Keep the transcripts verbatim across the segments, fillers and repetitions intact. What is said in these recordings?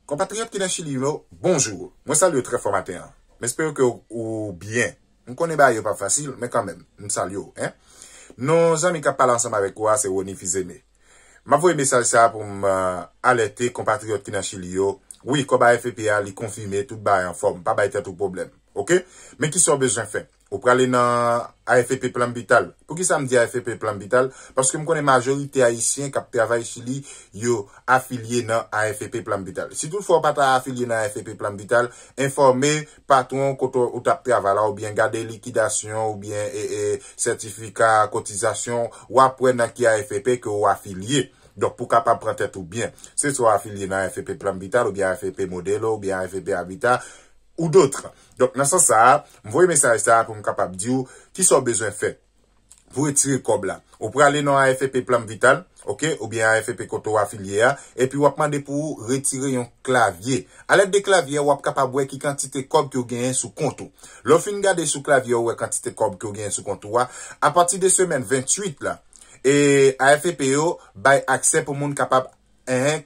Konpatriyòt ki nan Chili yo, bonjou. Mwen salye w trè fò maten an. M espere ke w, ou byen. M konnen bagay yo p ap fasil, men kanmenm, m salye w, en. Non, zanmi k ap pale ansanm avèk ou a, se Rony Fils-Aimé. M ap voye mesaj sa a pou m, eh, alète konpatriyòt ki nan Chili yo. Wi, kòb A F P a, li konfime, tout bagay anfòm, pa bay tèt ou pwoblèm. Oke? Men kisa w bezwen fè? Ou prale nan A F P Plan Vital. Poukisa m di A F P Plan Vital? Paske m konnen majorite Ayisyen k ap travay Chili, yo afilye nan A F P Plan Vital. Si toutfwa w pa ta afilye nan A F P Plan Vital, enfòme patwon kote w t ap travay la, oubyen gade likidasyon, oubyen, e, e, sètifika kotizasyon, w ap wè nan ki A F P ke w afilye. Donk, pou w kapab pran tèt ou byen. Se swa w afilye nan A F P Plan Vital, oubyen A F P Modelo, oubyen A F P Habitat, ou dòt. Donk, nan sans sa a, m voye mesaj sa a pou m kapab di w kisa w bezwen fè pou retire kòb la. Ou prale nan A F P Plan Vital, oke, oubyen A F P kote w afilye a, epi w ap mande pou w retire yon klavye. Alèd de klavye a, w ap kapab wè ki kantite kòb ke w genyen sou kont ou. Lè w fin gade sou klavye a, w wè kantite kòb ke w genyen sou kont ou a. Apati de semèn venntuit la, e A F P yo bay aksè pou moun kapab, en,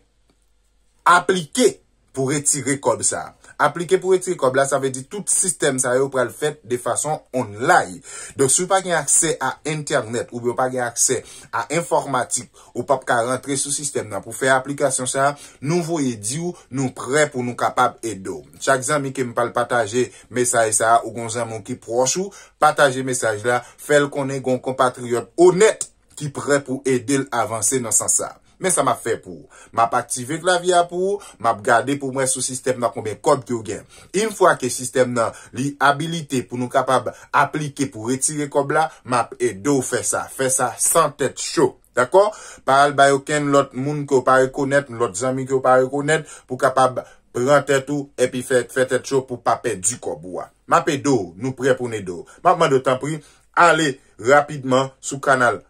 aplike pou retire kòb sa a. Aplike pou retire kòb la, sa vle di tout sistèm sa yo pral fèt de fason online. Donk, si w pa gen aksè a entènèt oubyen w pa gen aksè a enfòmatik, ou p ap ka rantre sou sistèm nan pou fè aplikasyon sa a, nou voye di w, nou prè pou nou kapab ede w. Chak zanmi ke m pral pataje mesaj sa a, ou gon zanmi w ki pwòch ou, pataje mesaj la, fè l konnen gon konpatriyòt onèt ki prè pou ede l avanse nan sans sa. Men sa m ap fè pou ou. M ap aktive klavye a pou ou, m ap gade pou m wè sou sistèm nan konbyen kòb ke w gen. Yon fwa ke sistèm nan li abilite pou nou kapab aplike pou retire kòb la, m ap ede w fè sa. Fè sa san tèt cho. Dakò? Pa al bay okenn lòt moun ke w pa rekonèt, lòt zanmi ke w pa rekonèt, pou kapab pran tèt ou epi fè, fè tèt cho pou pa pèdi kòb ou a. M ap ede w, nou prè pou n ede w. M ap mande w tanpri, ale rapidman sou kanal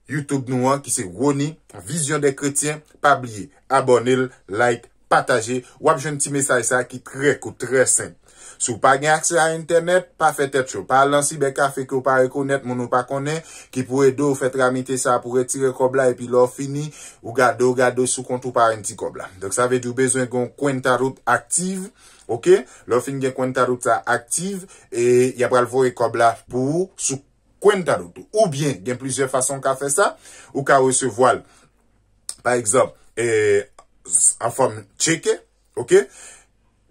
YouTube nou an, ki se Rony, Vision des Chrétiens. Pa bliye, abòne l, like, pataje. W ap jwenn ti mesaj sa a ki trè kout, trè senp. Si w pa gen aksè a entènèt, pa fè tèt cho. Pa al nan sibè kafe ke w pa rekonèt, moun ou pa konnen, ki pou ede w fè tramite sa a pou retire kòb la, epi lè w fini, ou gade, ou gade sou kont ou pa jwenn ti kòb la. Donk, sa vle di w bezwen gen yon cuenta root aktif, oke? Lè w fin gen cuenta root sa aktif, e y ap pral voye kòb la pou ou sou cuenta root ou. Oubyen, gen plizyè fason w ka fè sa. Ou ka resevwa l, pa egzanp, e, s-, an fòm tcheke, oke?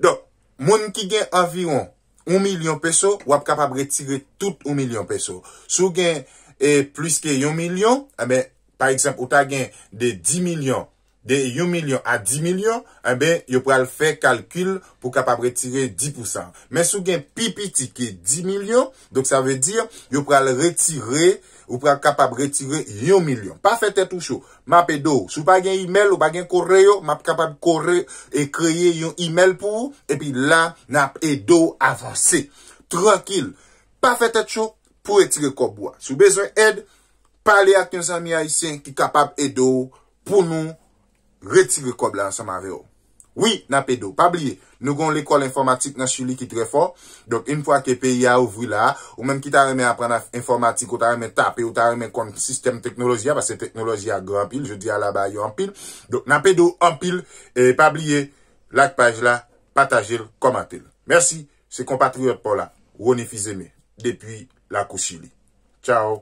Donk, moun ki gen anviwon yon milyon peso, w ap kapab retire tout yon milyon peso. Si w gen, e, plis ke yon milyon, enben, pa egzanp, ou ta gen de dis milyon, de yon milyon a dis milyon, enben, yo pral fè kalkil pou kapab retire dis pousan. Men si w gen pi piti ke dis milyon, donk sa vle di, yo pral retire, ou pral kapab retire yon milyon. Pa fè tèt ou cho. M ap ede w. Si w pa gen imèl, ou pa gen koreyo, m ap kapab kore e kreye yon imèl pou ou, epi la, n ap ede w avanse. Trankil. Pa fè tèt cho pou retire kòb ou a. Si w bezwen èd, pale ak yon zanmi ayisyen ki kapab ede w pou nou retire kòb la ansanm avè w. Wi, n ap ede w. Pa bliye, nou gen yon lekòl enfòmatik nan Chili ki trè fò. Donk, yon fwa ke peyi a ouvri la, ou menm ki ta renmen aprann af-, enfòmatik, ou ta renmen tape, ou ta renmen konn sistèm teknoloji a, paske teknoloji a gran anpil, jodi a la ba yo anpil. Donk, n ap ede w anpil. E pa bliye, like paj la, pataje l, kòmante l. Mèsi, se konpatriyòt pa w la, Rony Fils-Aimé, depi Lakou Chili. Tchao.